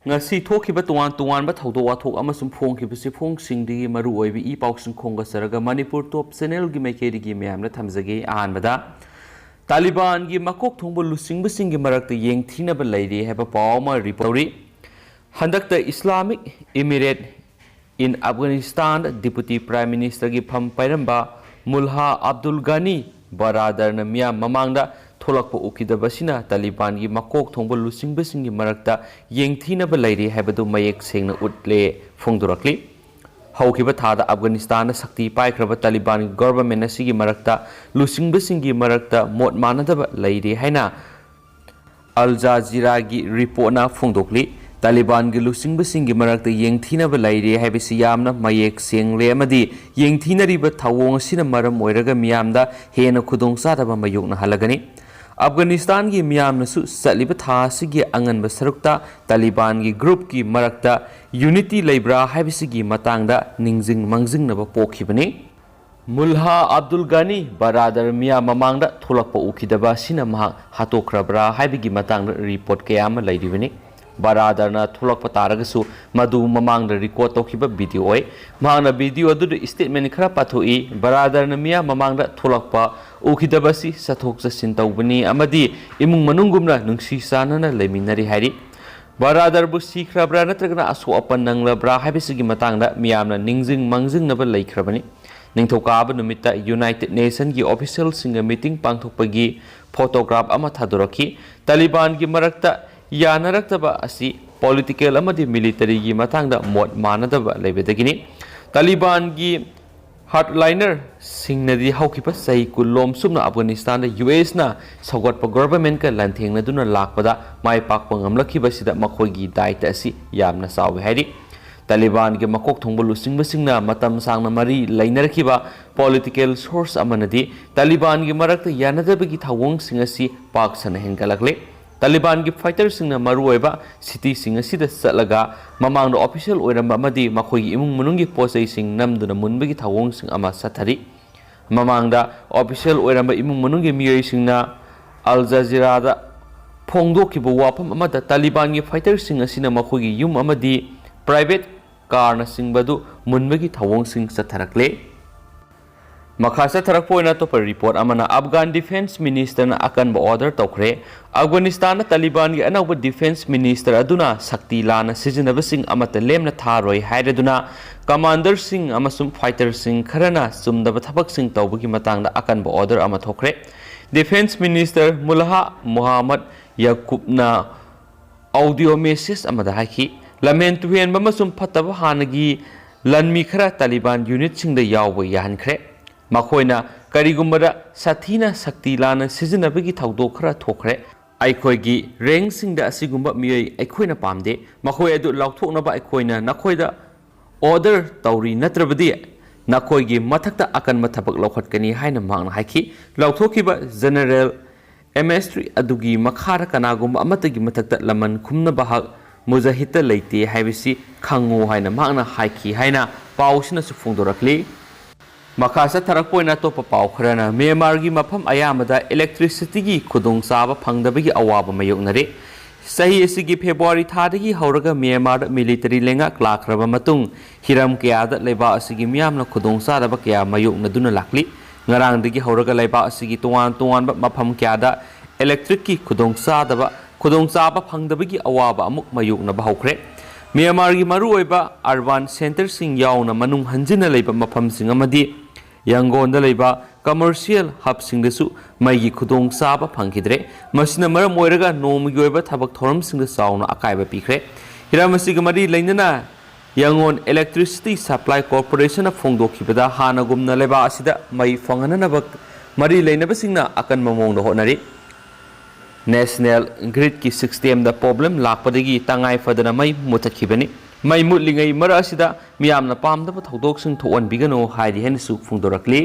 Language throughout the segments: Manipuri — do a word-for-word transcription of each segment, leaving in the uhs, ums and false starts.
ꯉꯁꯤ ꯊꯣꯛꯈꯤꯕ ꯇꯣꯉꯥꯟ ꯇꯣꯉꯥꯟꯕ ꯊꯧꯗꯣꯛ ꯋꯥꯊꯣꯛ ꯑꯃꯁꯨꯡ ꯐꯣꯡꯈꯤꯕ ꯆꯦꯐꯣꯡꯁꯤꯡꯗꯒꯤ ꯃꯔꯨ ꯑꯣꯏꯕ ꯏ ꯄꯥꯎꯁꯤꯡ ꯈꯣꯝꯒꯠꯆꯔꯒ ꯃꯅꯤꯄꯨꯔ ꯇꯣꯞ ꯆꯦꯅꯦꯜꯒꯤ ꯃꯥꯏꯀꯩꯗꯒꯤ ꯃꯌꯥꯝꯗ ꯊꯝꯖꯒꯦ꯫ ꯑꯍꯥꯟꯕꯗ, ꯇꯥꯂꯤꯕꯥꯟꯒꯤ ꯃꯀꯣꯛ ꯊꯣꯡꯕ ꯂꯨꯆꯤꯡꯕꯁꯤꯡꯒꯤ ꯃꯔꯛꯇ ꯌꯦꯡꯊꯤꯅꯕ ꯂꯩꯔꯤ ꯍꯥꯏꯕ ꯄꯥꯎ ꯑꯃ ꯔꯤꯄꯣꯔꯠ ꯇꯧꯔꯤ꯫ ꯍꯟꯗꯛꯇ ꯏꯁꯂꯥꯃꯤꯛ ꯏꯃꯤꯔꯦꯠ ꯏꯟ ꯑꯐꯒꯥꯅꯤꯁꯇꯥꯟꯗ ꯗꯤꯄꯨꯇꯤ ꯄ꯭ꯔꯥꯏꯝ ꯃꯤꯅꯤꯁꯇꯔꯒꯤ ꯐꯝ ꯄꯥꯏꯔꯝꯕ ꯃꯨꯜꯍꯥ ꯑꯕꯗꯨꯜ ꯒꯅꯤ ꯕꯔꯥꯗꯔꯅ ꯃꯤꯌꯥꯝ ꯃꯃꯥꯡꯗ ꯊꯣꯛꯂꯛꯄ ꯎꯈꯤꯗꯕ ꯑꯁꯤꯅ ꯇꯥꯂꯤꯕꯥꯟꯒꯤ ꯃꯀꯣꯛ ꯊꯣꯡꯕ ꯂꯨꯆꯤꯡꯕꯁꯤꯡꯒꯤ ꯃꯔꯛꯇ ꯌꯦꯡꯊꯤꯅꯕ ꯂꯩꯔꯤ ꯍꯥꯏꯕꯗꯨ ꯃꯌꯦꯛ ꯁꯦꯡꯅ ꯎꯠꯂꯦ ꯐꯣꯡꯗꯣꯔꯛꯂꯤ꯫ ꯍꯧꯈꯤꯕ ꯊꯥꯗ ꯑꯐꯒꯥꯅꯤꯁꯇꯥꯟꯗ ꯁꯛꯇꯤ ꯄꯥꯏꯈ꯭ꯔꯕ ꯇꯥꯂꯤꯕꯥꯟꯒꯤ ꯒꯣꯚꯔꯟꯃꯦꯟ ꯑꯁꯤꯒꯤ ꯃꯔꯛꯇ ꯂꯨꯆꯤꯡꯕꯁꯤꯡꯒꯤ ꯃꯔꯛꯇ ꯃꯣꯠ ꯃꯥꯟꯅꯗꯕ ꯂꯩꯔꯤ ꯍꯥꯏꯅ ꯑꯜ ꯖꯥꯖꯤꯔꯥꯒꯤ ꯔꯤꯄꯣꯔꯠꯅ ꯐꯣꯡꯗꯣꯛꯂꯤ꯫ ꯇꯥꯂꯤꯕꯥꯟꯒꯤ ꯂꯨꯆꯤꯡꯕꯁꯤꯡꯒꯤ ꯃꯔꯛꯇ ꯌꯦꯡꯊꯤꯅꯕ ꯂꯩꯔꯦ ꯍꯥꯏꯕꯁꯤ ꯌꯥꯝꯅ ꯃꯌꯦꯛ ꯁꯦꯡꯂꯦ ꯑꯃꯗꯤ ꯌꯦꯡꯊꯤꯅꯔꯤꯕ ꯊꯧꯑꯣꯡ ꯑꯁꯤꯅ ꯃꯔꯝ ꯑꯣꯏꯔꯒ ꯃꯤꯌꯥꯝꯗ ꯍꯦꯟꯅ ꯈꯨꯗꯣꯡꯆꯥꯗꯕ ꯃꯥꯌꯣꯛꯅꯍꯜꯂꯒꯅꯤ꯫ ꯑꯐꯒꯥꯅꯤꯁꯇꯥꯟꯒꯤ ꯃꯤꯌꯥꯝꯅꯁꯨ ꯆꯠꯂꯤꯕ ꯊꯥ ꯑꯁꯤꯒꯤ ꯑꯉꯟꯕ ꯁꯔꯨꯛꯇ ꯇꯥꯂꯤꯕꯥꯟꯒꯤ ꯒ꯭ꯔꯨꯞꯀꯤ ꯃꯔꯛꯇ ꯌꯨꯅꯤꯇꯤ ꯂꯩꯕ꯭ꯔꯥ ꯍꯥꯏꯕꯁꯤꯒꯤ ꯃꯇꯥꯡꯗ ꯅꯤꯡꯁꯤꯡ ꯃꯥꯡꯖꯤꯡꯅꯕ ꯄꯣꯛꯈꯤꯕꯅꯤ꯫ ꯃꯨꯜꯍꯥ ꯑꯕꯗꯨꯜ ꯒꯅꯤ ꯕꯔꯥꯗꯔ ꯃꯤꯌꯥꯝ ꯃꯃꯥꯡꯗ ꯊꯣꯛꯂꯛꯄ ꯎꯈꯤꯗꯕ ꯑꯁꯤꯅ ꯃꯍꯥꯛ ꯍꯥꯠꯇꯣꯛꯈ꯭ꯔꯕ꯭ꯔꯥ ꯍꯥꯏꯕꯒꯤ ꯃꯇꯥꯡꯗ ꯔꯤꯄꯣꯔꯠ ꯀꯌꯥ ꯑꯃ ꯂꯩꯔꯤꯕꯅꯤ꯫ ꯕꯔꯥꯗꯔꯅ ꯊꯣꯛꯂꯛꯄ ꯇꯥꯔꯒꯁꯨ ꯃꯗꯨ ꯃꯃꯥꯡꯗ ꯔꯦꯀꯣꯔꯗ ꯇꯧꯈꯤꯕ ꯚꯤꯗꯤꯑꯣ ꯑꯣꯏ꯫ ꯃꯍꯥꯛꯅ ꯚꯤꯗꯤꯑꯣ ꯑꯗꯨꯗ ꯁ꯭ꯇꯦꯠꯃꯦꯟ ꯈꯔ ꯄꯥꯊꯣꯛꯏ꯫ ꯕꯔꯥꯗꯔꯅ ꯃꯤꯌꯥꯝ ꯃꯃꯥꯡꯗ ꯊꯣꯛꯂꯛꯄ ꯎꯈꯤꯗꯕ ꯑꯁꯤ ꯆꯠꯊꯣꯛ ꯆꯠꯁꯤꯟ ꯇꯧꯕꯅꯤ ꯑꯃꯗꯤ ꯏꯃꯨꯡ ꯃꯅꯨꯡꯒꯨꯝꯅ ꯅꯨꯡꯁꯤ ꯆꯥꯟꯅꯅ ꯂꯩꯃꯤꯟꯅꯔꯤ ꯍꯥꯏꯔꯤ꯫ ꯕꯔꯥꯗꯔꯕꯨ ꯁꯤꯈ꯭ꯔꯕ꯭ꯔꯥ ꯅꯠꯇ꯭ꯔꯒꯅ ꯑꯁꯣꯛ ꯑꯄꯟ ꯅꯪꯂꯕ꯭ꯔꯥ ꯍꯥꯏꯕꯁꯤꯒꯤ ꯃꯇꯥꯡꯗ ꯃꯤꯌꯥꯝꯅ ꯅꯤꯡꯁꯤꯡ ꯃꯥꯡꯖꯤꯡꯅꯕ ꯂꯩꯈ꯭ꯔꯕꯅꯤ꯫ ꯅꯤꯡꯊꯧꯀꯥꯕ ꯅꯨꯃꯤꯠꯇ ꯌꯨꯅꯥꯏꯇꯦꯗ ꯅꯦꯁꯟꯒꯤ ꯑꯣꯐꯤꯁꯤꯌꯦꯜꯁꯤꯡꯒ ꯃꯤꯇꯤꯡ ꯄꯥꯡꯊꯣꯛꯄꯒꯤ ꯐꯣꯇꯣꯒ꯭ꯔꯥꯐ ꯑꯃ ꯊꯥꯗꯣꯔꯛꯈꯤ꯫ ꯇꯥꯂꯤꯕꯥꯟꯒꯤ ꯃꯔꯛꯇ ꯌꯥꯅꯔꯛꯇꯕ ꯑꯁꯤ ꯄꯣꯂꯤꯇꯤꯀꯦꯜ ꯑꯃꯗꯤ ꯃꯤꯂꯤꯇꯔꯤꯒꯤ ꯃꯇꯥꯡꯗ ꯃꯣꯠ ꯃꯥꯟꯅꯗꯕ ꯂꯩꯕꯗꯒꯤꯅꯤ꯫ ꯇꯥꯂꯤꯕꯥꯟꯒꯤ ꯍꯥꯔꯗꯂꯥꯏꯅꯔꯁꯤꯡꯅꯗꯤ ꯍꯧꯈꯤꯕ ꯆꯍꯤ ꯀꯨꯟ ꯂꯣꯝ ꯁꯨꯞꯅ ꯑꯐꯒꯥꯅꯤꯁꯇꯥꯟꯗ ꯌꯨ ꯑꯦꯁꯅ ꯁꯧꯒꯠꯄ ꯒꯣꯚꯔꯟꯃꯦꯟꯠꯀ ꯂꯥꯟꯊꯦꯡꯅꯗꯨꯅ ꯂꯥꯛꯄꯗ ꯃꯥꯏ ꯄꯥꯛꯄ ꯉꯝꯂꯛꯈꯤꯕꯁꯤꯗ ꯃꯈꯣꯏꯒꯤ ꯗꯥꯏꯇ ꯑꯁꯤ ꯌꯥꯝꯅ ꯆꯥꯎꯏ ꯍꯥꯏꯔꯤ꯫ ꯇꯥꯂꯤꯕꯥꯟꯒꯤ ꯃꯀꯣꯛ ꯊꯣꯡꯕ ꯂꯨꯆꯤꯡꯕꯁꯤꯡꯅ ꯃꯇꯝ ꯁꯥꯡꯅ ꯃꯔꯤ ꯂꯩꯅꯔꯛꯈꯤꯕ ꯄꯣꯂꯤꯇꯤꯀꯦꯜ ꯁꯣꯔꯁ ꯑꯃꯅꯗꯤ ꯇꯥꯂꯤꯕꯥꯟꯒꯤ ꯃꯔꯛꯇ ꯌꯥꯅꯗꯕꯒꯤ ꯊꯧꯑꯣꯡꯁꯤꯡ ꯑꯁꯤ ꯄꯥꯛ ꯁꯟꯅ ꯍꯦꯟꯒꯠꯂꯛꯂꯦ꯫ ꯇꯥꯂꯤꯕꯥꯟꯒꯤ ꯐꯥꯏꯇꯔꯁꯤꯡꯅ ꯃꯔꯨꯑꯣꯏꯕ ꯁꯤꯇꯤꯁꯤꯡ ꯑꯁꯤꯗ ꯆꯠꯂꯒ ꯃꯃꯥꯡꯗ ꯑꯣꯐꯤꯁꯤꯌꯦꯜ ꯑꯣꯏꯔꯝꯕ ꯑꯃꯗꯤ ꯃꯈꯣꯏꯒꯤ ꯏꯃꯨꯡ ꯃꯅꯨꯡꯒꯤ ꯄꯣꯠ ꯆꯩꯁꯤꯡ ꯅꯝꯗꯨꯅ ꯃꯨꯟꯕꯒꯤ ꯊꯧꯑꯣꯡꯁꯤꯡ ꯑꯃ ꯆꯠꯊꯔꯤ꯫ ꯃꯃꯥꯡꯗ ꯑꯣꯐꯤꯁꯤꯌꯦꯜ ꯑꯣꯏꯔꯝꯕ ꯏꯃꯨꯡ ꯃꯅꯨꯡꯒꯤ ꯃꯤꯑꯣꯏꯁꯤꯡꯅ ꯑꯜ ꯖꯖꯤꯔꯥꯗ ꯐꯣꯡꯗꯣꯛꯈꯤꯕ ꯋꯥꯐꯝ ꯑꯃꯗ ꯇꯥꯂꯤꯕꯥꯟꯒꯤ ꯐꯥꯏꯇꯔꯁꯤꯡ ꯑꯁꯤꯅ ꯃꯈꯣꯏꯒꯤ ꯌꯨꯝ ꯑꯃꯗꯤ ꯄ꯭ꯔꯥꯏꯚꯦꯠ ꯀꯥꯔꯅꯆꯤꯡꯕ ꯑꯗꯨ ꯃꯨꯟꯕꯒꯤ ꯊꯧꯑꯣꯡꯁꯤꯡ ꯆꯠꯊꯔꯛꯂꯦ꯫ ꯃꯈꯥ ꯆꯠꯊꯔꯛꯄ ꯑꯣꯏꯅ ꯑꯇꯣꯞꯄ ꯔꯤꯄꯣꯔꯠ ꯑꯃꯅ ꯑꯐꯒꯥꯟ ꯗꯤꯐꯦꯟꯁ ꯃꯤꯅꯤꯁꯇꯔꯅ ꯑꯀꯟꯕ ꯑꯣꯔꯗꯔ ꯇꯧꯈ꯭ꯔꯦ꯫ ꯑꯐꯒꯥꯅꯤꯁꯇꯥꯟꯗ ꯇꯥꯂꯤꯕꯥꯟꯒꯤ ꯑꯅꯧꯕ ꯗꯤꯐꯦꯟꯁ ꯃꯤꯅꯤꯁꯇꯔ ꯑꯗꯨꯅ ꯁꯛꯇꯤ ꯂꯥꯟꯅ ꯁꯤꯖꯤꯟꯅꯕꯁꯤꯡ ꯑꯃꯠꯇ ꯂꯦꯝꯅ ꯊꯥꯔꯣꯏ ꯍꯥꯏꯔꯗꯨꯅ ꯀꯃꯥꯟꯗꯔꯁꯤꯡ ꯑꯃꯁꯨꯡ ꯐꯥꯏꯇꯔꯁꯤꯡ ꯈꯔꯅ ꯆꯨꯝꯗꯕ ꯊꯕꯛꯁꯤꯡ ꯇꯧꯕꯒꯤ ꯃꯇꯥꯡꯗ ꯑꯀꯟꯕ ꯑꯣꯔꯗꯔ ꯑꯃ ꯊꯣꯛꯈ꯭ꯔꯦ꯫ ꯗꯤꯐꯦꯟꯁ ꯃꯤꯅꯤꯁꯇꯔ ꯃꯨꯂꯍꯥ ꯃꯨꯍꯥꯃꯗ ꯌꯥꯀꯨꯕꯅ ꯑꯣꯗꯤꯑꯣ ꯃꯦꯁꯦꯖ ꯑꯃꯗ ꯍꯥꯏꯈꯤ, ꯂꯝꯍꯦꯟ ꯇꯨꯍꯦꯟꯕ ꯑꯃꯁꯨꯡ ꯐꯠꯇꯕ ꯍꯥꯟꯅꯒꯤ ꯂꯥꯟꯃꯤ ꯈꯔ ꯇꯥꯂꯤꯕꯥꯟ ꯌꯨꯅꯤꯠꯁꯤꯡꯗ ꯌꯥꯎꯕ ꯌꯥꯍꯟꯈ꯭ꯔꯦ꯫ ꯃꯈꯣꯏꯅ ꯀꯔꯤꯒꯨꯝꯕꯗ ꯁꯥꯊꯤꯅ ꯁꯛꯇꯤ ꯂꯥꯟꯅ ꯁꯤꯖꯤꯟꯅꯕꯒꯤ ꯊꯧꯗꯣꯛ ꯈꯔ ꯊꯣꯛꯈ꯭ꯔꯦ꯫ ꯑꯩꯈꯣꯏꯒꯤ ꯔꯦꯡꯁꯤꯡꯗ ꯑꯁꯤꯒꯨꯝꯕ ꯃꯤꯑꯣꯏ ꯑꯩꯈꯣꯏꯅ ꯄꯥꯝꯗꯦ꯫ ꯃꯈꯣꯏ ꯑꯗꯨ ꯂꯧꯊꯣꯛꯅꯕ ꯑꯩꯈꯣꯏꯅ ꯅꯈꯣꯏꯗ ꯑꯣꯔꯗꯔ ꯇꯧꯔꯤ, ꯅꯠꯇ꯭ꯔꯕꯗꯤ ꯅꯈꯣꯏꯒꯤ ꯃꯊꯛꯇ ꯑꯀꯟꯕ ꯊꯕꯛ ꯂꯧꯈꯠꯀꯅꯤ ꯍꯥꯏꯅ ꯃꯍꯥꯛꯅ ꯍꯥꯏꯈꯤ꯫ ꯂꯧꯊꯣꯛꯈꯤꯕ ꯖꯦꯅꯔꯦꯜ ꯑꯦꯃꯦꯁꯇ꯭ꯔꯤ ꯑꯗꯨꯒꯤ ꯃꯈꯥꯗ ꯀꯅꯥꯒꯨꯝꯕ ꯑꯃꯠꯇꯒꯤ ꯃꯊꯛꯇ ꯂꯃꯟ ꯈꯨꯝꯅꯕ ꯍꯛ ꯃꯨꯖꯥꯍꯤꯗꯇ ꯂꯩꯇꯦ ꯍꯥꯏꯕꯁꯤ ꯈꯪꯉꯨ ꯍꯥꯏꯅ ꯃꯍꯥꯛꯅ ꯍꯥꯏꯈꯤ ꯍꯥꯏꯅ ꯄꯥꯎꯁꯤꯅꯁꯨ ꯐꯣꯡꯗꯣꯔꯛꯂꯤ꯫ ꯃꯈꯥ ꯆꯠꯊꯔꯛꯄ ꯑꯣꯏꯅ ꯑꯇꯣꯞꯄ ꯄꯥꯎ ꯈꯔꯅ ꯃ꯭ꯌꯥꯟꯃꯥꯔꯒꯤ ꯃꯐꯝ ꯑꯌꯥꯝꯕꯗ ꯏꯂꯦꯛꯇ꯭ꯔꯤꯁꯤꯇꯤꯒꯤ ꯈꯨꯗꯣꯡꯆꯥꯕ ꯐꯪꯗꯕꯒꯤ ꯑꯋꯥꯕ ꯃꯥꯌꯣꯛꯅꯔꯤ꯫ ꯆꯍꯤ ꯑꯁꯤꯒꯤ ꯐꯦꯕ꯭ꯔꯨꯋꯥꯔꯤ ꯊꯥꯗꯒꯤ ꯍꯧꯔꯒ ꯃ꯭ꯌꯥꯟꯃꯥꯔꯗ ꯃꯤꯂꯤꯇꯔꯤ ꯂꯩꯉꯥꯛ ꯂꯥꯛꯈ꯭ꯔꯕ ꯃꯇꯨꯡ, ꯍꯤꯔꯝ ꯀꯌꯥꯗ ꯂꯩꯕꯥꯛ ꯑꯁꯤꯒꯤ ꯃꯤꯌꯥꯝꯅ ꯈꯨꯗꯣꯡꯆꯥꯗꯕ ꯀꯌꯥ ꯃꯥꯌꯣꯛꯅꯗꯨꯅ ꯂꯥꯛꯂꯤ꯫ ꯉꯔꯥꯡꯗꯒꯤ ꯍꯧꯔꯒ ꯂꯩꯕꯥꯛ ꯑꯁꯤꯒꯤ ꯇꯣꯉꯥꯟ ꯇꯣꯉꯥꯟꯕ ꯃꯐꯝ ꯀꯌꯥꯗ ꯏꯂꯦꯛꯇ꯭ꯔꯤꯛꯀꯤ ꯈꯨꯗꯣꯡꯆꯥꯗꯕ, ꯈꯨꯗꯣꯡꯆꯥꯕ ꯐꯪꯗꯕꯒꯤ ꯑꯋꯥꯕ ꯑꯃꯨꯛ ꯃꯥꯌꯣꯛꯅꯕ ꯍꯧꯈ꯭ꯔꯦ꯫ ꯃ꯭ꯌꯥꯟꯃꯥꯔꯒꯤ ꯃꯔꯨꯑꯣꯏꯕ ꯑꯔꯕꯥꯟ ꯁꯦꯟꯇꯔꯁꯤꯡ ꯌꯥꯎꯅ ꯃꯅꯨꯡ ꯍꯟꯖꯤꯟꯅ ꯂꯩꯕ ꯃꯐꯝꯁꯤꯡ ꯑꯃꯗꯤ ꯌꯪꯒꯣꯟꯗ ꯂꯩꯕ ꯀꯃꯔꯁꯤꯌꯦꯜ ꯍꯕꯁꯤꯡꯗꯁꯨ ꯃꯩꯒꯤ ꯈꯨꯗꯣꯡꯆꯥꯕ ꯐꯪꯈꯤꯗ꯭ꯔꯦ꯫ ꯃꯁꯤꯅ ꯃꯔꯝ ꯑꯣꯏꯔꯒ ꯅꯣꯡꯃꯒꯤ ꯑꯣꯏꯕ ꯊꯕꯛ ꯊꯧꯔꯝꯁꯤꯡꯗ ꯆꯥꯎꯅ ꯑꯀꯥꯏꯕ ꯄꯤꯈ꯭ꯔꯦ꯫ ꯍꯤꯔꯝ ꯑꯁꯤꯒ ꯃꯔꯤ ꯂꯩꯅꯅ ꯌꯪꯒꯣꯟ ꯏꯂꯦꯛꯇ꯭ꯔꯤꯁꯤꯇꯤ ꯁꯄ꯭ꯂꯥꯏ ꯀꯣꯔꯄꯣꯔꯦꯁꯟꯅ ꯐꯣꯡꯗꯣꯛꯈꯤꯕꯗ, ꯍꯥꯟꯅꯒꯨꯝꯅ ꯂꯩꯕꯥꯛ ꯑꯁꯤꯗ ꯃꯩ ꯐꯪꯍꯟꯅꯅꯕ ꯃꯔꯤ ꯂꯩꯅꯕꯁꯤꯡꯅ ꯑꯀꯟꯕ ꯃꯑꯣꯡꯗ ꯍꯣꯠꯅꯔꯤ꯫ ꯅꯦꯁꯅꯦꯜ ꯒ꯭ꯔꯤꯗꯀꯤ ꯁꯤꯁꯇꯦꯝꯗ ꯄ꯭ꯔꯣꯕ꯭ꯂꯦꯝ ꯂꯥꯛꯄꯗꯒꯤ ꯇꯉꯥꯏ ꯐꯗꯅ ꯃꯩ ꯃꯨꯊꯠꯈꯤꯕꯅꯤ꯫ ꯃꯩ ꯃꯨꯠꯂꯤꯉꯩ ꯃꯔꯛ ꯑꯁꯤꯗ ꯃꯤꯌꯥꯝꯅ ꯄꯥꯝꯗꯕ ꯊꯧꯗꯣꯛꯁꯤꯡ ꯊꯣꯛꯍꯟꯕꯤꯒꯅꯨ ꯍꯥꯏꯔꯤ ꯍꯥꯏꯅꯁꯨ ꯐꯣꯡꯗꯣꯔꯛꯂꯤ꯫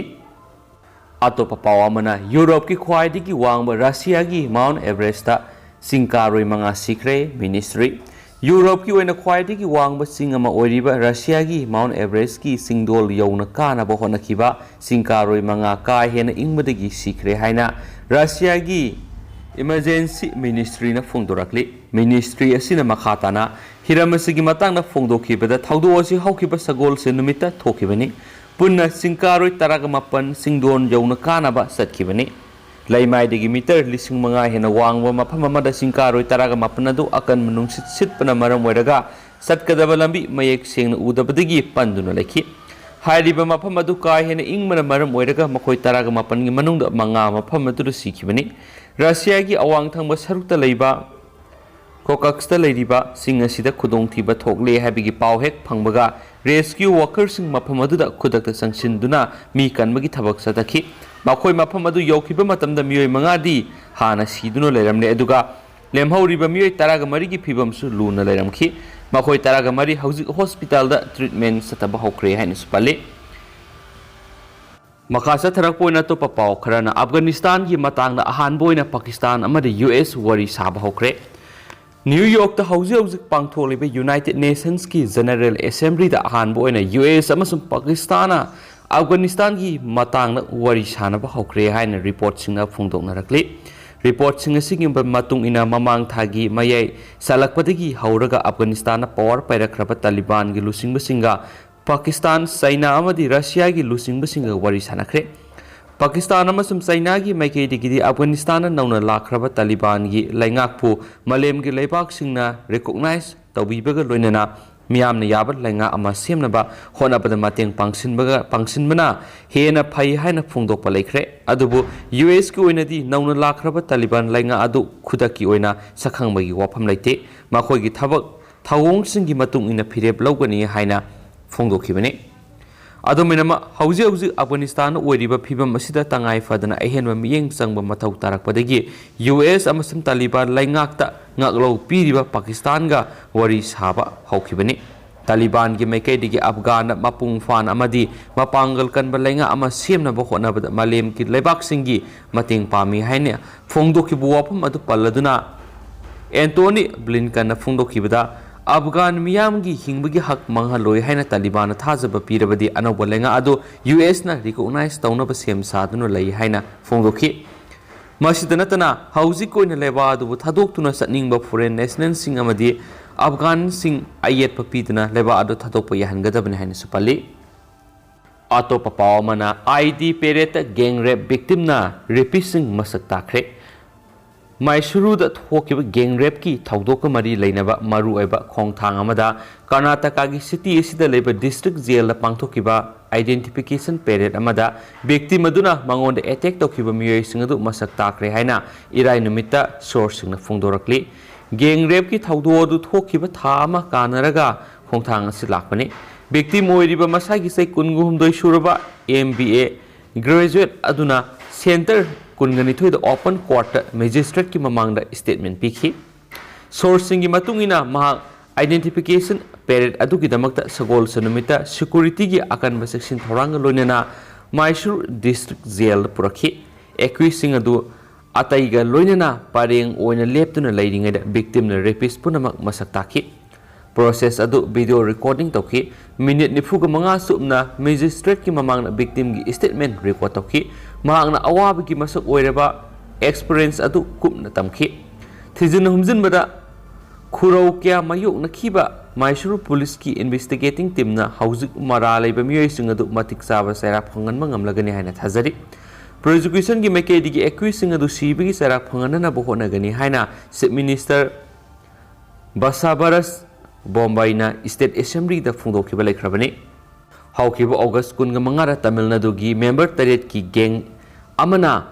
ꯑꯇꯣꯞꯄ ꯄꯥꯎ ꯑꯃꯅ, ꯌꯨꯔꯣꯞꯀꯤ ꯈ꯭ꯋꯥꯏꯗꯒꯤ ꯋꯥꯡꯕ ꯔꯁꯤꯌꯥꯒꯤ ꯃꯥꯎꯟ ꯑꯦꯚꯔꯦꯁꯇ ꯆꯤꯡ ꯀꯥꯔꯣꯏ ꯃꯉꯥ ꯁꯤꯈ꯭ꯔꯦ꯫ ꯃꯤꯅꯤꯁꯇ꯭ꯔꯤ꯫ ꯌꯨꯔꯣꯞꯀꯤ ꯑꯣꯏꯅ ꯈ꯭ꯋꯥꯏꯗꯒꯤ ꯋꯥꯡꯕ ꯆꯤꯡ ꯑꯃ ꯑꯣꯏꯔꯤꯕ ꯔꯁꯤꯌꯥꯒꯤ ꯃꯥꯎꯟ ꯑꯦꯚꯔꯦꯁꯀꯤ ꯆꯤꯡꯗꯣꯜ ꯌꯧꯅ ꯀꯥꯅꯕ ꯍꯣꯠꯅꯈꯤꯕ ꯆꯤꯡ ꯀꯥꯔꯣꯏ ꯃꯉꯥ ꯀꯥ ꯍꯦꯟꯅ ꯏꯪꯕꯗꯒꯤ ꯁꯤꯈ꯭ꯔꯦ ꯍꯥꯏꯅ ꯔꯁꯤꯌꯥꯒꯤ Emergency Ministryꯅ ꯐꯣꯡꯗꯣꯔꯛꯂꯤ꯫ Ministry ꯑꯁꯤꯅ ꯃꯈꯥ ꯇꯥꯅ ꯍꯤꯔꯝ ꯑꯁꯤꯒꯤ ꯃꯇꯥꯡꯗ ꯐꯣꯡꯗꯣꯛꯈꯤꯕꯗ, ꯊꯧꯗꯣꯛ ꯑꯁꯤ ꯍꯧꯈꯤꯕ ꯁꯒꯣꯜꯁꯦꯟ ꯅꯨꯃꯤꯠꯇ ꯊꯣꯛꯈꯤꯕꯅꯤ꯫ ꯄꯨꯟꯅ ꯆꯤꯡꯀꯥꯔꯣꯏ ꯇꯔꯥꯒ ꯃꯥꯄꯟ ꯆꯤꯡꯗꯣꯟ ꯌꯧꯅ ꯀꯥꯅꯕ ꯆꯠꯈꯤꯕꯅꯤ꯫ ꯂꯩꯃꯥꯏꯗꯒꯤ ꯃꯤꯇꯔ ꯂꯤꯁꯤꯡ ꯃꯉꯥ ꯍꯦꯟꯅ ꯋꯥꯡꯕ ꯃꯐꯝ ꯑꯃꯗ ꯆꯤꯡꯀꯥꯔꯣꯏ ꯇꯔꯥꯒ ꯃꯥꯄꯟ ꯑꯗꯨ ꯑꯀꯟꯕ ꯅꯨꯡꯁꯤꯠ ꯁꯤꯠꯄꯅ ꯃꯔꯝ ꯑꯣꯏꯔꯒ ꯆꯠꯀꯗꯕ ꯂꯝꯕꯤ ꯃꯌꯦꯛ ꯁꯦꯡꯅ ꯎꯗꯕꯗꯒꯤ ꯄꯟꯗꯨꯅ ꯂꯩꯈꯤ꯫ ꯍꯥꯏꯔꯤꯕ ꯃꯐꯝ ꯑꯗꯨ ꯀꯥ ꯍꯦꯟꯅ ꯏꯪꯕꯅ ꯃꯔꯝ ꯑꯣꯏꯔꯒ ꯃꯈꯣꯏ ꯇꯔꯥꯒ ꯃꯥꯄꯟꯒꯤ ꯃꯅꯨꯡꯗ ꯃꯉꯥ ꯃꯐꯝ ꯑꯗꯨꯗ ꯁꯤꯈꯤꯕꯅꯤ꯫ ꯔꯁꯤꯌꯥꯒꯤ ꯑꯋꯥꯡ ꯊꯪꯕ ꯁꯔꯨꯛꯇ ꯂꯩꯕ ꯀꯣꯀꯛꯁꯇ ꯂꯩꯔꯤꯕꯁꯤꯡ ꯑꯁꯤꯗ ꯈꯨꯗꯣꯡꯊꯤꯕ ꯊꯣꯛꯂꯦ ꯍꯥꯏꯕꯒꯤ ꯄꯥꯎ ꯍꯦꯛ ꯐꯪꯕꯒ, rescue workerꯁꯤꯡ ꯃꯐꯝ ꯑꯗꯨꯗ ꯈꯨꯗꯛꯇ ꯆꯪꯁꯤꯟꯗꯨꯅ ꯃꯤ ꯀꯟꯕꯒꯤ ꯊꯕꯛ ꯆꯠꯊꯈꯤ꯫ ꯃꯈꯣꯏ ꯃꯐꯝ ꯑꯗꯨ ꯌꯧꯈꯤꯕ ꯃꯇꯝꯗ ꯃꯤꯑꯣꯏ ꯃꯉꯥꯗꯤ ꯍꯥꯟꯅ ꯁꯤꯗꯨꯅ ꯂꯩꯔꯝꯂꯦ, ꯑꯗꯨꯒ ꯂꯦꯝꯍꯧꯔꯤꯕ ꯃꯤꯑꯣꯏ ꯇꯔꯥꯒ ꯃꯔꯤꯒꯤ ꯐꯤꯕꯝꯁꯨ ꯂꯨꯅ ꯂꯩꯔꯝꯈꯤ꯫ ꯃꯈꯣꯏ ꯇꯔꯥꯒ ꯃꯔꯤ ꯍꯧꯖꯤꯛ ꯍꯣꯁꯄꯤꯇꯥꯜꯗ treatment ꯆꯠꯊꯕ ꯍꯧꯈ꯭ꯔꯦ ꯍꯥꯏꯅꯁꯨ ꯄꯜꯂꯤ꯫ ꯃꯈꯥ ꯆꯠꯊꯔꯛꯄ ꯑꯣꯏꯅ ꯑꯇꯣꯞꯄ ꯄꯥꯎ ꯈꯔꯅ, ꯑꯐꯒꯥꯅꯤꯁꯇꯥꯟꯒꯤ ꯃꯇꯥꯡꯗ ꯑꯍꯥꯟꯕ ꯑꯣꯏꯅ ꯄꯥꯀꯤꯁꯇꯥꯟ ꯑꯃꯗꯤ ꯌꯨ ꯑꯦꯁ ꯋꯥꯔꯤ ꯁꯥꯕ ꯍꯧꯈ꯭ꯔꯦ꯫ ꯅ꯭ꯌꯨ ꯌꯣꯔꯛꯇ ꯍꯧꯖꯤꯛ ꯍꯧꯖꯤꯛ ꯄꯥꯡꯊꯣꯛꯂꯤꯕ United Nationꯁꯀꯤ General Assemblyꯗ ꯑꯍꯥꯟꯕ ꯑꯣꯏꯅ ꯌꯨ ꯑꯦꯁ ꯑꯃꯁꯨꯡ ꯄꯥꯀꯤꯁꯇꯥꯟꯅ ꯑꯐꯒꯥꯅꯤꯁꯇꯥꯟꯒꯤ ꯃꯇꯥꯡꯗ ꯋꯥꯔꯤ ꯁꯥꯅꯕ ꯍꯧꯈ꯭ꯔꯦ ꯍꯥꯏꯅ reportꯁꯤꯡꯅ ꯐꯣꯡꯗꯣꯛꯅꯔꯛꯂꯤ꯫ Reportꯁꯤꯡ ꯑꯁꯤꯒꯤ ꯃꯇꯨꯡ ꯏꯟꯅ, ꯃꯃꯥꯡ ꯊꯥꯒꯤ ꯃꯌꯥꯏ ꯆꯜꯂꯛꯄꯗꯒꯤ ꯍꯧꯔꯒ ꯑꯐꯒꯥꯅꯤꯁꯇꯥꯟꯅ power ꯄꯥꯏꯔꯛꯈ꯭ꯔꯕ ꯇꯥꯂꯤꯕꯥꯟꯒꯤ ꯂꯨꯆꯤꯡꯕꯁꯤꯡꯒ ꯄꯥꯀꯤꯁꯇꯥꯟ, ꯆꯥꯏꯅꯥ ꯑꯃꯗꯤ ꯔꯁꯤꯌꯥꯒꯤ ꯂꯨꯆꯤꯡꯕꯁꯤꯡꯒ ꯋꯥꯔꯤ ꯁꯥꯅꯈ꯭ꯔꯦ꯫ ꯄꯥꯀꯤꯁꯇꯥꯟ ꯑꯃꯁꯨꯡ ꯆꯥꯏꯅꯥꯒꯤ ꯃꯥꯏꯀꯩꯗꯒꯤꯗꯤ ꯑꯐꯒꯥꯅꯤꯁꯇꯥꯟꯅ ꯅꯧꯅ ꯂꯥꯛꯈ꯭ꯔꯕ ꯇꯥꯂꯤꯕꯥꯟꯒꯤ ꯂꯩꯉꯥꯛꯄꯨ ꯃꯥꯂꯦꯝꯒꯤ ꯂꯩꯕꯥꯛꯁꯤꯡꯅ recognize ꯇꯧꯕꯤꯕꯒ ꯂꯣꯏꯅꯅ ꯃꯤꯌꯥꯝꯅ ꯌꯥꯕ ꯂꯩꯉꯥꯛ ꯑꯃ ꯁꯦꯝꯅꯕ ꯍꯣꯠꯅꯕꯗ ꯃꯇꯦꯡ ꯄꯥꯡꯁꯤꯟꯕꯒ, ꯄꯥꯡꯁꯤꯟꯕꯅ ꯍꯦꯟꯅ ꯐꯩ ꯍꯥꯏꯅ ꯐꯣꯡꯗꯣꯛꯄ ꯂꯩꯈ꯭ꯔꯦ꯫ ꯑꯗꯨꯕꯨ ꯌꯨ ꯑꯦꯁꯀꯤ ꯑꯣꯏꯅꯗꯤ ꯅꯧꯅ ꯂꯥꯛꯈ꯭ꯔꯕ ꯇꯥꯂꯤꯕꯥꯟ ꯂꯩꯉꯥꯛ ꯑꯗꯨ ꯈꯨꯗꯛꯀꯤ ꯑꯣꯏꯅ ꯁꯛꯈꯪꯕꯒꯤ ꯋꯥꯐꯝ ꯂꯩꯇꯦ꯫ ꯃꯈꯣꯏꯒꯤ ꯊꯕꯛ ꯊꯧꯑꯣꯡꯁꯤꯡꯒꯤ ꯃꯇꯨꯡ ꯏꯟꯅ ꯐꯤꯔꯦꯞ ꯂꯧꯒꯅꯤ ꯍꯥꯏꯅ ꯐꯣꯡꯗꯣꯛꯈꯤꯕꯅꯤ꯫ ꯑꯗꯨꯝ ꯑꯣꯏꯅꯃꯛ, ꯍꯧꯖꯤꯛ ꯍꯧꯖꯤꯛ ꯑꯐꯒꯥꯅꯤꯁꯇꯥꯟꯗ ꯑꯣꯏꯔꯤꯕ ꯐꯤꯕꯝ ꯑꯁꯤꯗ ꯇꯉꯥꯏ ꯐꯗꯅ ꯑꯍꯦꯟꯕ ꯃꯤꯠꯌꯦꯡ ꯆꯪꯕ ꯃꯊꯧ ꯇꯥꯔꯛꯄꯗꯒꯤ ꯌꯨ ꯑꯦꯁ ꯑꯃꯁꯨꯡ ꯇꯥꯂꯤꯕꯥꯟ ꯂꯩꯉꯥꯛꯇ ꯉꯥꯛꯂꯧ ꯄꯤꯔꯤꯕ ꯄꯥꯀꯤꯁꯇꯥꯟꯒ ꯋꯥꯔꯤ ꯁꯥꯕ ꯍꯧꯈꯤꯕꯅꯤ꯫ ꯇꯥꯂꯤꯕꯥꯟꯒꯤ ꯃꯥꯏꯀꯩꯗꯒꯤ ꯑꯐꯒꯥꯟꯗ ꯃꯄꯨꯡ ꯐꯥꯅ ꯑꯃꯗꯤ ꯃꯄꯥꯡꯒꯜ ꯀꯟꯕ ꯂꯩꯉꯥꯛ ꯑꯃ ꯁꯦꯝꯅꯕ ꯍꯣꯠꯅꯕꯗ ꯃꯥꯂꯦꯝꯒꯤ ꯂꯩꯕꯥꯛꯁꯤꯡꯒꯤ ꯃꯇꯦꯡ ꯄꯥꯝꯃꯤ ꯍꯥꯏꯅ ꯐꯣꯡꯗꯣꯛꯈꯤꯕ ꯋꯥꯐꯝ ꯑꯗꯨ ꯄꯜꯂꯗꯨꯅ, ꯑꯦꯟꯇꯣꯅꯤ ꯕ꯭ꯂꯤꯟꯀꯟꯅ ꯐꯣꯡꯗꯣꯛꯈꯤꯕꯗ, ꯑꯐꯒꯥꯟ ꯃꯤꯌꯥꯝꯒꯤ ꯍꯤꯡꯕꯒꯤ ꯍꯛ ꯃꯥꯡꯍꯜꯂꯣꯏ ꯍꯥꯏꯅ ꯇꯥꯂꯤꯕꯥꯟꯅ ꯊꯥꯖꯕ ꯄꯤꯔꯕꯗꯤ ꯑꯅꯧꯕ ꯂꯩꯉꯥꯛ ꯑꯗꯨ ꯌꯨ ꯑꯦꯁꯅ recognize ꯇꯧꯅꯕ ꯁꯦꯝ ꯁꯥꯗꯨꯅ ꯂꯩ ꯍꯥꯏꯅ ꯐꯣꯡꯗꯣꯛꯈꯤ꯫ ꯃꯁꯤꯗ ꯅꯠꯇꯅ ꯍꯧꯖꯤꯛ ꯑꯣꯏꯅ ꯂꯩꯕꯥꯛ ꯑꯗꯨꯕꯨ ꯊꯥꯗꯣꯛꯇꯨꯅ ꯆꯠꯅꯤꯡꯕ foreign nationalꯁꯤꯡ ꯑꯃꯗꯤ Afghanꯁꯤꯡ ꯑꯌꯦꯠꯄ ꯄꯤꯗꯅ ꯂꯩꯕꯥꯛ ꯑꯗꯨ ꯊꯥꯗꯣꯛꯄ ꯌꯥꯍꯟꯒꯗꯕꯅꯤ ꯍꯥꯏꯅꯁꯨ ꯄꯜꯂꯤ꯫ ꯑꯇꯣꯞꯄ ꯄꯥꯎ ꯑꯃꯅ, ID paradeꯇ gang rape victimꯅ rapistꯁꯤꯡ ꯃꯁꯛ ꯇꯥꯛꯈ꯭ꯔꯦ꯫ ꯃꯥꯏꯁꯨꯔꯨꯗ ꯊꯣꯛꯈꯤꯕ gang rapeꯀꯤ ꯊꯧꯗꯣꯛꯀ ꯃꯔꯤ ꯂꯩꯅꯕ ꯃꯔꯨꯑꯣꯏꯕ ꯈꯣꯡꯊꯥꯡ ꯑꯃꯗ ꯀꯔꯅꯥꯇꯀꯥꯒꯤ city ꯑꯁꯤꯗ ꯂꯩꯕ district jailꯗ ꯄꯥꯡꯊꯣꯛꯈꯤꯕ identification parade ꯑꯃꯗ victim ꯑꯗꯨꯅ ꯃꯉꯣꯟꯗ attack ꯇꯧꯈꯤꯕ ꯃꯤꯑꯣꯏꯁꯤꯡ ꯑꯗꯨ ꯃꯁꯛ ꯇꯥꯛꯈ꯭ꯔꯦ ꯍꯥꯏꯅ ꯏꯔꯥꯏ ꯅꯨꯃꯤꯠꯇ sourceꯁꯤꯡꯅ ꯐꯣꯡꯗꯣꯔꯛꯂꯤ꯫ Gang rapeꯀꯤ ꯊꯧꯗꯣꯛ ꯑꯗꯨ ꯊꯣꯛꯈꯤꯕ ꯊꯥ ꯑꯃ ꯀꯥꯟꯅꯔꯒ ꯈꯣꯡꯊꯥꯡ ꯑꯁꯤ ꯂꯥꯛꯄꯅꯤ꯫ Victim ꯑꯣꯏꯔꯤꯕ ꯃꯁꯥꯒꯤ ꯆꯍꯤ ꯀꯨꯟꯍꯨꯝꯗꯣꯏ ꯁꯨꯔꯕ MBA graduate ꯑꯗꯨꯅ Centre ꯀꯨꯟꯒ ꯅꯤꯊꯣꯏꯗ open courtꯇ magistrateꯀꯤ ꯃꯃꯥꯡꯗ statement ꯄꯤꯈꯤ꯫ Sourceꯁꯤꯡꯒꯤ ꯃꯇꯨꯡ ꯏꯟꯅ ꯃꯍꯥꯛ identification parade ꯑꯗꯨꯒꯤꯗꯃꯛꯇ ꯁꯒꯣꯜꯁꯦꯟ ꯅꯨꯃꯤꯠꯇ securityꯒꯤ ꯑꯀꯟꯕ ꯆꯦꯛꯁꯤꯟ ꯊꯧꯔꯥꯡꯒ ꯂꯣꯏꯅꯅ ꯃꯥꯏꯁꯨꯔ district jailꯗ ꯄꯨꯔꯛꯈꯤ꯫ Accusedꯁꯤꯡ ꯑꯗꯨ ꯑꯇꯩꯒ ꯂꯣꯏꯅꯅ ꯄꯔꯦꯡ ꯑꯣꯏꯅ ꯂꯦꯞꯇꯨꯅ ꯂꯩꯔꯤꯉꯩꯗ victimꯅ rapist ꯄꯨꯝꯅꯃꯛ ꯃꯁꯛ ꯇꯥꯛꯈꯤ꯫ Process ꯑꯗꯨ video recording ꯇꯧꯈꯤ꯫ Minute ꯅꯤꯐꯨꯒ ꯃꯉꯥ ꯆꯨꯞꯅ magistrateꯀꯤ ꯃꯃꯥꯡꯗ victimꯒꯤ statement record ꯇꯧꯈꯤ꯫ ꯃꯍꯥꯛꯅ ꯑꯋꯥꯕꯒꯤ ꯃꯁꯛ ꯑꯣꯏꯔꯕ experience ꯑꯗꯨ ꯀꯨꯞꯅ ꯇꯝꯈꯤ꯫ ꯊꯤꯖꯤꯟ ꯍꯨꯝꯖꯤꯟꯕꯗ ꯈꯨꯔꯧ ꯀꯌꯥ ꯃꯥꯌꯣꯛꯅꯈꯤꯕ ꯃꯥꯏꯁꯨꯔꯨ policeꯀꯤ investigating teamꯅ ꯍꯧꯖꯤꯛ ꯃꯔꯥ ꯂꯩꯕ ꯃꯤꯑꯣꯏꯁꯤꯡ ꯑꯗꯨ ꯃꯇꯤꯛ ꯆꯥꯕ ꯆꯩꯔꯥꯛ ꯐꯪꯍꯟꯕ ꯉꯝꯂꯒꯅꯤ ꯍꯥꯏꯅ ꯊꯥꯖꯔꯤ꯫ Prosecutionꯒꯤ ꯃꯥꯏꯀꯩꯗꯒꯤ accusedꯁꯤꯡ ꯑꯗꯨ ꯁꯤꯕꯒꯤ ꯆꯩꯔꯥꯛ ꯐꯪꯍꯟꯅꯅꯕ ꯍꯣꯠꯅꯒꯅꯤ ꯍꯥꯏꯅ Chief Minister ꯕꯁꯥꯕꯔꯁ ꯕꯣꯝꯕꯥꯏꯅ State Assemblyꯗ ꯐꯣꯡꯗꯣꯛꯈꯤꯕ ꯂꯩꯈ꯭ꯔꯕꯅꯤ꯫ ꯍꯧꯈꯤꯕ August ꯀꯨꯟꯒ ꯃꯉꯥꯗ ꯇꯥꯃꯤꯜ ꯅꯥꯗꯨꯒꯤ member ꯇꯔꯦꯠꯀꯤ gang ꯑꯃꯅ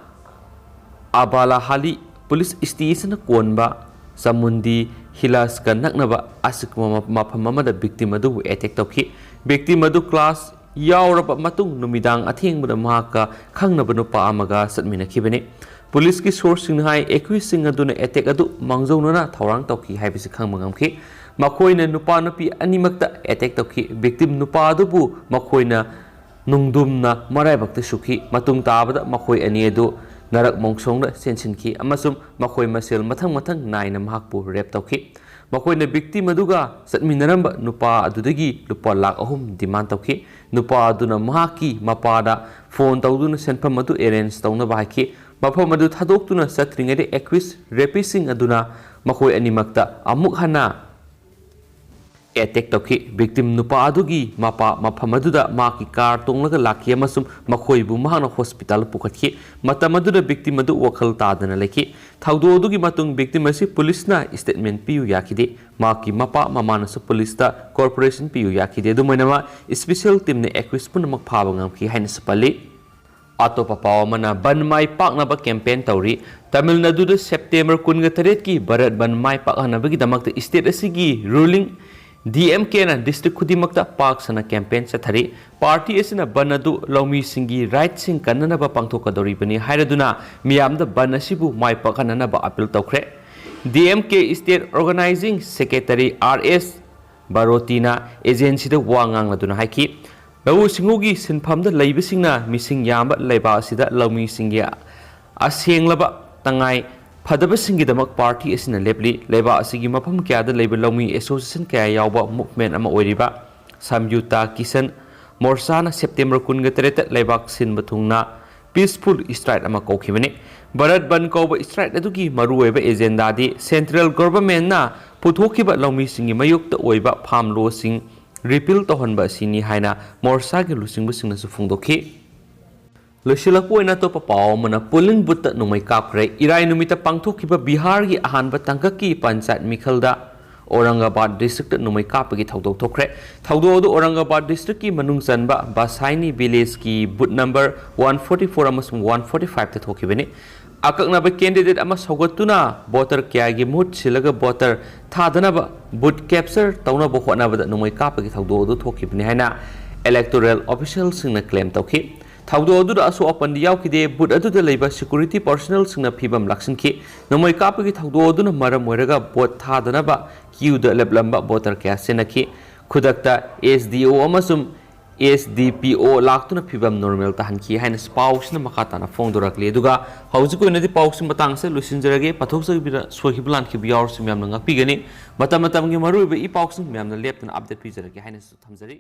ꯑꯕꯥꯂꯥꯍꯥꯂꯤ police stationꯅ ꯀꯣꯟꯕ ꯆꯥꯃꯨꯟꯗꯤ ꯍꯤꯂꯥꯁꯀ ꯅꯛꯅꯕ ꯑꯁꯤꯒꯨꯝꯕ ꯃꯐꯝ ꯑꯃꯗ victim ꯑꯗꯨꯕꯨ attack ꯇꯧꯈꯤ꯫ Victim ꯑꯗꯨ class ꯌꯥꯎꯔꯕ ꯃꯇꯨꯡ ꯅꯨꯃꯤꯗꯥꯡ ꯑꯊꯦꯡꯕꯗ ꯃꯍꯥꯛꯀ ꯈꯪꯅꯕ ꯅꯨꯄꯥ ꯑꯃꯒ ꯆꯠꯃꯤꯟꯅꯈꯤꯕꯅꯤ꯫ Policeꯀꯤ sourceꯁꯤꯡꯅ ꯍꯥꯏ, accusedꯁꯤꯡ ꯑꯗꯨꯅ attack ꯑꯗꯨ ꯃꯥꯡꯖꯧꯅꯅ ꯊꯧꯔꯥꯡ ꯇꯧꯈꯤ ꯍꯥꯏꯕꯁꯤ ꯈꯪꯕ ꯉꯝꯈꯤ꯫ ꯃꯈꯣꯏꯅ ꯅꯨꯄꯥ ꯅꯨꯄꯤ ꯑꯅꯤꯃꯛꯇ attack ꯇꯧꯈꯤ꯫ Victim ꯅꯨꯄꯥ ꯑꯗꯨꯕꯨ ꯃꯈꯣꯏꯅ ꯅꯨꯡꯗꯨꯝꯅ ꯃꯔꯥꯏꯕꯛꯇ ꯁꯨꯈꯤ꯫ ꯃꯇꯨꯡ ꯇꯥꯕꯗ ꯃꯈꯣꯏ ꯑꯅꯤ ꯑꯗꯨ ꯅꯔꯛ ꯃꯣꯡꯁꯣꯡꯗ ꯆꯦꯟꯁꯤꯟꯈꯤ ꯑꯃꯁꯨꯡ ꯃꯈꯣꯏ ꯃꯁꯦꯜ ꯃꯊꯪ ꯃꯊꯪ ꯅꯥꯏꯅ ꯃꯍꯥꯛꯄꯨ rape ꯇꯧꯈꯤ꯫ ꯃꯈꯣꯏꯅ victim ꯑꯗꯨꯒ ꯆꯠꯃꯤꯟꯅꯔꯝꯕ ꯅꯨꯄꯥ ꯑꯗꯨꯗꯒꯤ ꯂꯨꯄꯥ ꯂꯥꯈ ꯑꯍꯨꯝ demand ꯇꯧꯈꯤ꯫ ꯅꯨꯄꯥ ꯑꯗꯨꯅ ꯃꯍꯥꯛꯀꯤ ꯃꯄꯥꯗ phone ꯇꯧꯗꯨꯅ ꯁꯦꯟꯐꯝ ꯑꯗꯨ arrange ꯇꯧꯅꯕ ꯍꯥꯏꯈꯤ꯫ ꯃꯐꯝ ꯑꯗꯨ ꯊꯥꯗꯣꯛꯇꯨꯅ ꯆꯠꯇ꯭ꯔꯤꯉꯩꯗ accused rapistꯁꯤꯡ ꯑꯗꯨꯅ ꯃꯈꯣꯏ ꯑꯅꯤꯃꯛꯇ ꯑꯃꯨꯛ ꯍꯟꯅ attack ꯇꯧꯈꯤ꯫ Victim ꯅꯨꯄꯥ ꯑꯗꯨꯒꯤ ꯃꯄꯥ ꯃꯐꯝ ꯑꯗꯨꯗ ꯃꯍꯥꯛꯀꯤ car ꯇꯣꯡꯂꯒ ꯂꯥꯛꯈꯤ ꯑꯃꯁꯨꯡ ꯃꯈꯣꯏꯕꯨ ꯃꯍꯥꯛꯅ hospital ꯄꯨꯈꯠꯈꯤ꯫ ꯃꯇꯝ ꯑꯗꯨꯗ victim ꯑꯗꯨ ꯋꯥꯈꯜ ꯇꯥꯗꯅ ꯂꯩꯈꯤ꯫ ꯊꯧꯗꯣꯛ ꯑꯗꯨꯒꯤ ꯃꯇꯨꯡ victim ꯑꯁꯤ ꯄꯨꯂꯤꯁꯅ statement ꯄꯤꯌꯨ ꯌꯥꯈꯤꯗꯦ꯫ ꯃꯍꯥꯛꯀꯤ ꯃꯄꯥ ꯃꯃꯥꯅꯁꯨ ꯄꯨꯂꯤꯁꯇ cooperation ꯄꯤꯌꯨ ꯌꯥꯈꯤꯗꯦ꯫ ꯑꯗꯨꯝ ꯑꯣꯏꯅꯃꯛ, special teamꯅ accused ꯄꯨꯝꯅꯃꯛ ꯐꯥꯕ ꯉꯝꯈꯤ ꯍꯥꯏꯅꯁꯨ ꯄꯜꯂꯤ꯫ ꯑꯇꯣꯞꯄ ꯄꯥꯎ ꯑꯃꯅ, ꯕꯟ ꯃꯥꯏ ꯄꯥꯛꯅꯕ campaign ꯇꯧꯔꯤ꯫ ꯇꯥꯃꯤꯜ ꯅꯥꯗꯨꯗ September ꯀꯨꯟꯒ ꯇꯔꯦꯠꯀꯤ ꯚꯥꯔꯠ ꯕꯟ ꯃꯥꯏ ꯄꯥꯛꯍꯟꯅꯕꯒꯤꯗꯃꯛꯇ state ꯑꯁꯤꯒꯤ ruling DMKꯅ district ꯈꯨꯗꯤꯡꯃꯛꯇ ꯄꯥꯛ ꯁꯟꯅ campaign ꯆꯠꯊꯔꯤ꯫ Party ꯑꯁꯤꯅ ꯕꯟ ꯑꯗꯨ ꯂꯧꯃꯤꯁꯤꯡꯒꯤ rightꯁꯤꯡ ꯀꯟꯅꯅꯕ ꯄꯥꯡꯊꯣꯛꯀꯗꯧꯔꯤꯕꯅꯤ ꯍꯥꯏꯔꯗꯨꯅ ꯃꯤꯌꯥꯝꯗ ꯕꯟ ꯑꯁꯤꯕꯨ ꯃꯥꯏ ꯄꯥꯛꯍꯟꯅꯅꯕ appeal ꯇꯧꯈ꯭ꯔꯦ꯫ DMK state organizing secretary R S ꯕꯥꯔꯣꯇꯤꯅ agencyꯗ ꯋꯥ ꯉꯥꯡꯂꯗꯨꯅ ꯍꯥꯏꯈꯤ, ꯂꯧꯎ ꯁꯤꯡꯎꯒꯤ ꯁꯤꯟꯐꯝꯗ ꯂꯩꯕꯁꯤꯡꯅ ꯃꯤꯁꯤꯡ ꯌꯥꯝꯕ ꯂꯩꯕꯥꯛ ꯑꯁꯤꯗ ꯂꯧꯃꯤꯁꯤꯡꯒꯤ ꯑꯁꯦꯡꯂꯕ ꯇꯉꯥꯏ ꯐꯗꯕꯁꯤꯡꯒꯤꯗꯃꯛ party ꯑꯁꯤꯅ ꯂꯦꯞꯂꯤ꯫ ꯂꯩꯕꯥꯛ ꯑꯁꯤꯒꯤ ꯃꯐꯝ ꯀꯌꯥꯗ ꯂꯩꯕ ꯂꯧꯃꯤ association ꯀꯌꯥ ꯌꯥꯎꯕ movement ꯑꯃ ꯑꯣꯏꯔꯤꯕ ꯁꯝꯌꯨꯇꯥ ꯀꯤꯁꯟ ꯃꯣꯔꯆꯥꯅ September ꯀꯨꯟꯒ ꯇꯔꯦꯠꯇ ꯂꯩꯕꯥꯛ ꯁꯤꯟꯕ ꯊꯨꯡꯅ peaceful strike ꯑꯃ ꯀꯧꯈꯤꯕꯅꯤ꯫ ꯚꯥꯔꯠ ꯕꯟ ꯀꯧꯕ strike ꯑꯗꯨꯒꯤ ꯃꯔꯨꯑꯣꯏꯕ agendaꯗꯤ central governmentꯅ ꯄꯨꯊꯣꯛꯈꯤꯕ ꯂꯧꯃꯤꯁꯤꯡꯒꯤ ꯃꯥꯌꯣꯛꯇ ꯑꯣꯏꯕ farm lawꯁꯤꯡ repeal ꯇꯧꯍꯟꯕ ꯑꯁꯤꯅꯤ ꯍꯥꯏꯅ ꯃꯣꯔꯆꯥꯒꯤ ꯂꯨꯆꯤꯡꯕꯁꯤꯡꯅꯁꯨ ꯐꯣꯡꯗꯣꯛꯈꯤ꯫ ꯂꯣꯏꯁꯤꯜꯂꯛꯄ ꯑꯣꯏꯅ ꯑꯇꯣꯞꯄ ꯄꯥꯎ ꯑꯃꯅ, polling boothꯇ ꯅꯣꯡꯃꯩ ꯀꯥꯞꯈ꯭ꯔꯦ꯫ ꯏꯔꯥꯏ ꯅꯨꯃꯤꯠꯇ ꯄꯥꯡꯊꯣꯛꯈꯤꯕ ꯕꯤꯍꯥꯔꯒꯤ ꯑꯍꯥꯟꯕ ꯇꯥꯡꯀꯛꯀꯤ ꯄꯟꯆꯥꯌꯠ ꯃꯤꯈꯜꯗ ꯑꯧꯔꯪꯒꯥꯕꯥꯗ districtꯇ ꯅꯣꯡꯃꯩ ꯀꯥꯞꯄꯒꯤ ꯊꯧꯗꯣꯛ ꯊꯣꯛꯈ꯭ꯔꯦ꯫ ꯊꯧꯗꯣꯛ ꯑꯗꯨ ꯑꯧꯔꯪꯒꯥꯕꯥꯗ districtꯀꯤ ꯃꯅꯨꯡ ꯆꯟꯕ ꯕꯁꯥꯏꯅꯤ villageꯀꯤ booth number one forty four ꯑꯃꯁꯨꯡ one forty fiveꯇ ꯊꯣꯛꯈꯤꯕꯅꯤ꯫ ꯑꯀꯛꯅꯕ candidate ꯑꯃ ꯁꯧꯒꯠꯇꯨꯅ voter ꯀꯌꯥꯒꯤ ꯃꯍꯨꯠ ꯁꯤꯜꯂꯒ voter ꯊꯥꯗꯅꯕ booth capture ꯇꯧꯅꯕ ꯍꯣꯠꯅꯕꯗ ꯅꯣꯡꯃꯩ ꯀꯥꯞꯄꯒꯤ ꯊꯧꯗꯣꯛ ꯑꯗꯨ ꯊꯣꯛꯈꯤꯕꯅꯤ ꯍꯥꯏꯅ electoral officialꯁꯤꯡꯅ claim ꯇꯧꯈꯤ꯫ ꯊꯧꯗꯣꯛ ꯑꯗꯨꯗ ꯑꯁꯣꯛ ꯑꯄꯟꯗꯤ ꯌꯥꯎꯈꯤꯗꯦ꯫ Booth ꯑꯗꯨꯗ ꯂꯩꯕ security personnelꯁꯤꯡꯅ ꯐꯤꯕꯝ ꯂꯥꯛꯁꯤꯟꯈꯤ꯫ ꯅꯣꯡꯃꯩ ꯀꯥꯞꯄꯒꯤ ꯊꯧꯗꯣꯛ ꯑꯗꯨꯅ ꯃꯔꯝ ꯑꯣꯏꯔꯒ vote ꯊꯥꯗꯅꯕ queueꯗ ꯂꯦꯞꯂꯝꯕ voter ꯀꯌꯥ ꯆꯦꯟꯅꯈꯤ꯫ ꯈꯨꯗꯛꯇ SDO ꯑꯃꯁꯨꯡ SDPO ꯂꯥꯛꯇꯨꯅ ꯐꯤꯕꯝ normal ꯇꯥꯍꯟꯈꯤ ꯍꯥꯏꯅ ꯄꯥꯎꯁꯤꯅ ꯃꯈꯥ ꯇꯥꯅ ꯐꯣꯡꯗꯣꯔꯛꯂꯤ꯫ ꯑꯗꯨꯒ ꯍꯧꯖꯤꯛꯀꯤ ꯑꯣꯏꯅꯗꯤ ꯄꯥꯎꯁꯤ ꯃꯇꯥꯡꯁꯤꯗ ꯂꯣꯏꯁꯤꯟꯖꯔꯒꯦ꯫ ꯄꯥꯊꯣꯛꯆꯈꯤꯕꯗ ꯁꯣꯏꯈꯤꯕ ꯂꯥꯟꯈꯤꯕ ꯌꯥꯎꯔꯁꯨ ꯃꯌꯥꯝꯅ ꯉꯥꯛꯄꯤꯒꯅꯤ꯫ ꯃꯇꯝ ꯃꯇꯝꯒꯤ ꯃꯔꯨꯑꯣꯏꯕ ꯏ ꯄꯥꯎꯁꯤꯡ ꯃꯌꯥꯝꯅ ꯂꯦꯞꯇꯅ update ꯄꯤꯖꯔꯒꯦ ꯍꯥꯏꯅꯁꯨ ꯊꯝꯖꯔꯤ꯫